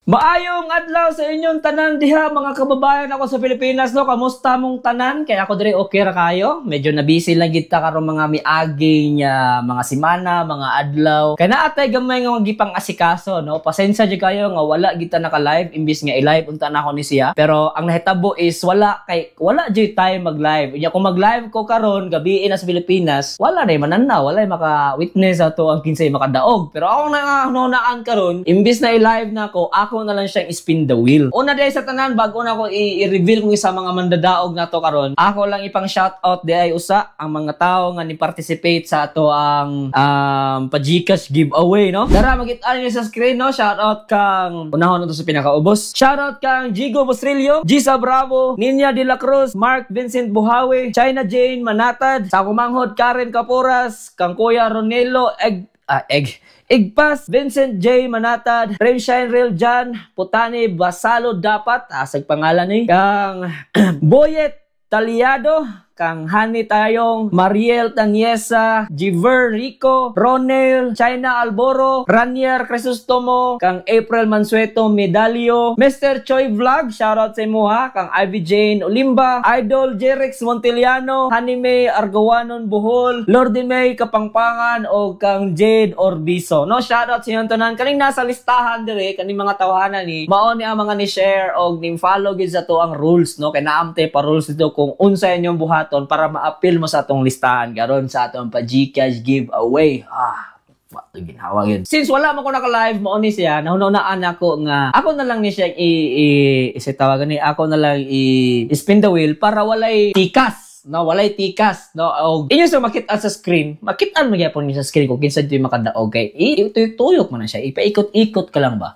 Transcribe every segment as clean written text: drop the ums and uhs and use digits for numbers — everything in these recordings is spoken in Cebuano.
Maayong adlaw sa inyong tanan diha, mga kababayan ako sa Pilipinas, no. Kamusta mong tanan? Kaya ako diri okay ra kayo. Medyo na busy lang gid ta karon mga miaging mga semana, mga adlaw. Kay naa tay gamay nga gipang asikaso, no. Pasensya jud kayo nga wala gid ta naka-live imbis nga i-live unta na ako ni siya. Pero ang nahitabo is wala kay wala jud time mag-live. Unya kung mag-live ko karon gabi na sa Pilipinas, wala na mananaw, wala maka-witness ato ang kinsay makadaog. Pero ako na naan karon, imbis na i-live na ako na lang siyang spin the wheel. Una diay sa tanan, bago na ako i-reveal kung isa mga mandadaog na to karon, ako lang ipang shout out diay usa ang mga tao nga ni participate sa ato ang pa-GCash giveaway, no? Dara makita niyo sa screen, no? Shout out kang unahon na to sa pinakaubos. Shout out kang Jigo Bostrillo, Gisa Bravo, Ninya De La Cruz, Mark Vincent Buhawi, China Jane Manatad, sa kumanghod Karen Caporas, kang Kuya Ronelo Egg Egg Igpas, Vincent J. Manatad, Remshine Real Jan, Putani Basalo dapat, asag pangalan ni, kang Boyet Taliado, kang Hani Tayong, Mariel Tanyesa, Jiver Rico, Ronel, China Alboro, Ranier Crisostomo, kang April Mansueto Medalio, Mr. Choi Vlog, shoutout sa imo ha, kang Ivy Jane Olimba, Idol Jerix Montiliano, Honey May Argawanon Bohol, Lordy May Kapangpangan, o kang Jade Orbiso. No, shoutout sa inyong tanan. Kaning nasa listahan dire, kaning mga tawhana ni, mao ni ang mga ni-share og ning follow gid sa to ang rules, no? Kay naamte pa rules dito kung unsa inyong buhaton para ma-appeal mo sa atong listahan karon sa atong pa GCash giveaway. Ah, wato ginhawa yun. Since wala man ko naka-live, mao ni siya, nahunahunaan ako nga, ako na lang ni siya i tawagan ni, ako na lang i spin the wheel para walay tikas, no? Walay tikas, no? Og inyo sa makita sa screen, makitaan mo gyapon niyo sa screen kung kinsa dito makadaog kay ituyok mo na siya, ipaikot-ikot ka lang ba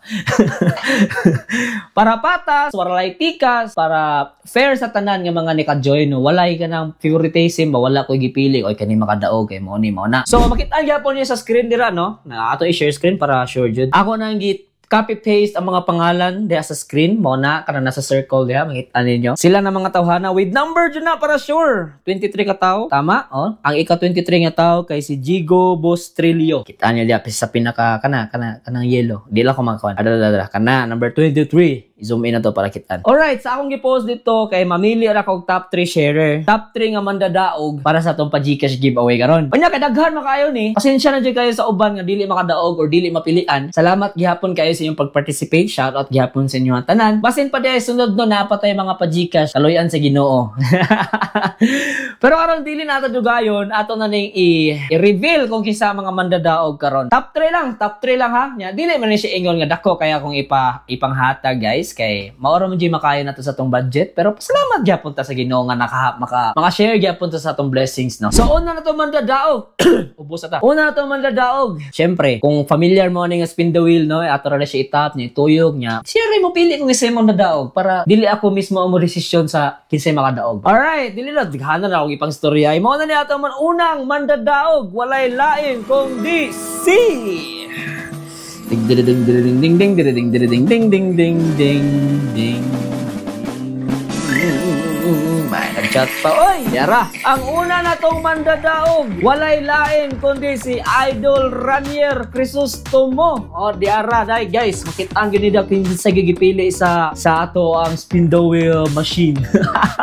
para patas, walay tikas, para fair sa tanan nga mga nika-join, no? Walay ka ng favoritism ba, wala ko gipili oy kani makadaog kay mo ni mo na. So makitaan gyapon niyo sa screen dira, no? Na ato i-share screen para sure jud. Ako nang gi copy paste ang mga pangalan diha sa screen mo na kana nasa circle diha, makita ninyo sila na mga tawhana with number jud na para sure. 23 ka tawo, tama. Oh, ang ika 23 nga tawo kay si Jigo Bostrillo. Kita niyo diha sa pinaka kana kana kanang yellow, di lang ko makakuan ada ada kana number 23. I-zoom in na to para kitaan. Alright, sa akong gi-post dito kay mamili ra kog top 3 sharer. Top 3 nga mandadaog para sa atong pa GCash giveaway karon. Unya kay daghan makaayo ni. Pasensya na jud kayo sa uban nga dili makadaog or dili mapilian. Salamat gihapon kayo sa inyong pag-participate. Shout out gihapon sa inyong tanan. Basin pa diay sunod, no, naa pa tay mga pa GCash. Kaloyan sa Ginoo. Pero aron dili nato dugayon, ato na ning i-reveal kung kinsa mga mandadaog karon. Top 3 lang, top 3 lang ha. Nya dili man ni siya ingon nga dako kaya kung ipanghatag, guys, kay maoro man jud makaya nato sa atong budget, pero pasalamat gyapon ta sa Ginoo nga naka maka maka-share gyapon ta sa atong blessings, no. So una na to mandadaog. Ubos ta. Una na to mandadaog. Syempre, kung familiar mo ani nga spin the wheel, no, ato ra na siya itap niya ituyok niya. Siya rin mo pili kung isa mo mandadaog para dili ako mismo ang mo desisyon sa kinsay makadaog. Alright, dili na dighanan na akong ipang storya. Mao na ni ato man unang mandadaog, walay lain kung di si ding ding ding ding ding ding ding ding ding ding ding ding ding ding. May nag-chat pa. Oy! Yara! Ang una na tong mandadaog, walay lain kundi si Idol Ranier Crisostomo. O, di ara, dai guys, makita ang gini daw sa gigipili sa ato ang spin the wheel machine.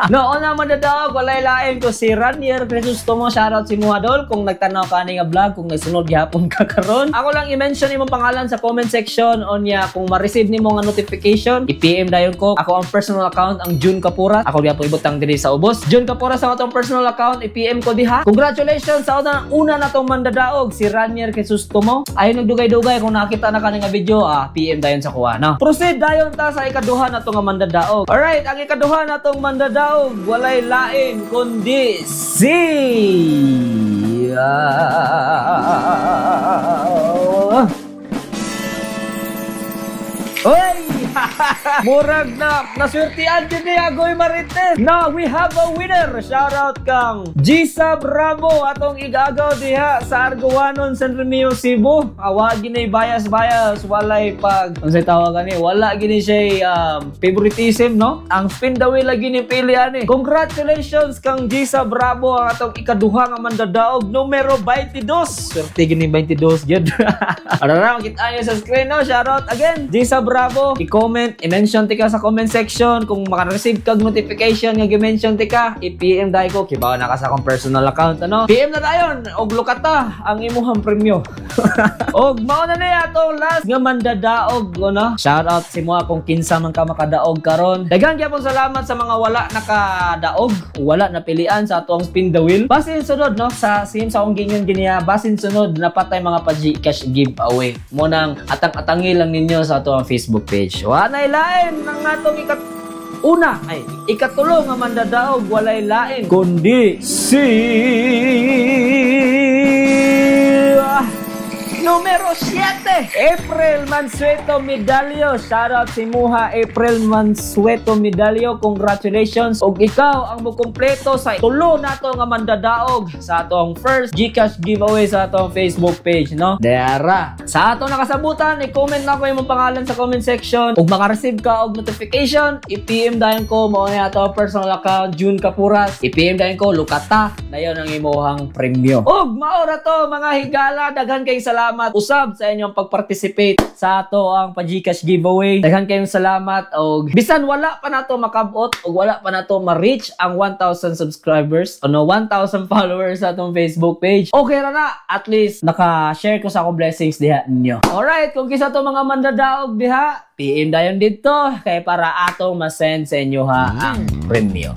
No, una mandadaog, walay lain ko si Ranier Crisostomo. Shoutout si Muadol kung nagtanaw ka ani nga vlog, kung nagsunod gihapon ka karon. Ako lang i-mention imong pangalan sa comment section onya kung ma-receive nimo nga notification, i-PM dayon ko. Ako ang personal account ang June Kapura. Ako gyapon ibutang diri sa ubos. June Kapura sa atong personal account, i-PM ko diha. Congratulations sa una na tong mandadaog, si Ranier Crisostomo. Ayon nagdugay-dugay kung nakita na ka nga video, PM dayon sa kuha, no. Proceed dayon ta sa ikaduha na nga mandadaog. Alright, ang ikaduha na tong mandadaog, walay lain kundi si Oy! Murag na naswertian din ni Agoy Marites. Now we have a winner. Shout out kang Gisa Bravo, atong igagaw diha sa Argowanon, San Remio, Cebu. Awa gini bias bias, walay pag unsay tawag ani, wala gini siya favoritism, no. Ang spin the wheel lagi ni pili ani. Congratulations kang Gisa Bravo, ang atong ikaduha nga mandadaog, numero 22. Swerte gini 22 gyud. Ara ra makita niyo sa screen, no. Shout out again Gisa Bravo. I-comment I-comment, i-mention tika sa comment section. Kung maka-receive kag notification nga gi-mention tika, i-PM dayon ko. Kibaw na ka sa akong personal account, ano? PM na dayon og lukata ang imuhang premyo. Og mao na niya atong last nga mandadaog, ano? Shout out sa imo kung kinsa man ka makadaog karon. Daghan gyapon salamat sa mga wala nakadaog, wala napilian sa atong spin the wheel. Basin sunod, no, sa same sa akong gingon giniya, basin sunod na patay mga pa GCash giveaway. Mao nang atang-atangi lang ninyo sa atong Facebook page. Wa na ilain ang atong ikat una ay ikatulo nga mandadaog, walay lain kundi si numero 7, April Mansueto Medallo. Shoutout sa imuha, April Mansueto Medallo. Congratulations. Og ikaw ang mukumpleto sa tulo nato nga mandadaog sa atong first GCash giveaway sa atong Facebook page, no? Dera. Sa ato nakasabutan, i-comment na ko imong pangalan sa comment section. Ug maka-receive ka og notification, i-PM dayon ko. Mao na ato personal account, June Capuras. I-PM dayon ko, lukata dayon ang imuhang premyo. Ug mao ra to, mga higala, daghan kayong salamat usab sa inyong pag-participate sa ato ang pa-GCash giveaway. Daghan kayong salamat og bisan wala pa nato makabot og wala pa nato ma-reach ang 1,000 subscribers ano 1,000 followers sa atong Facebook page. Okay ra na, at least naka-share ko sa akong blessings diha ninyo. Alright, kung kinsa to mga mandadaog diha, PM dayon dito kay para atong ma-send sa inyo ha ang premyo.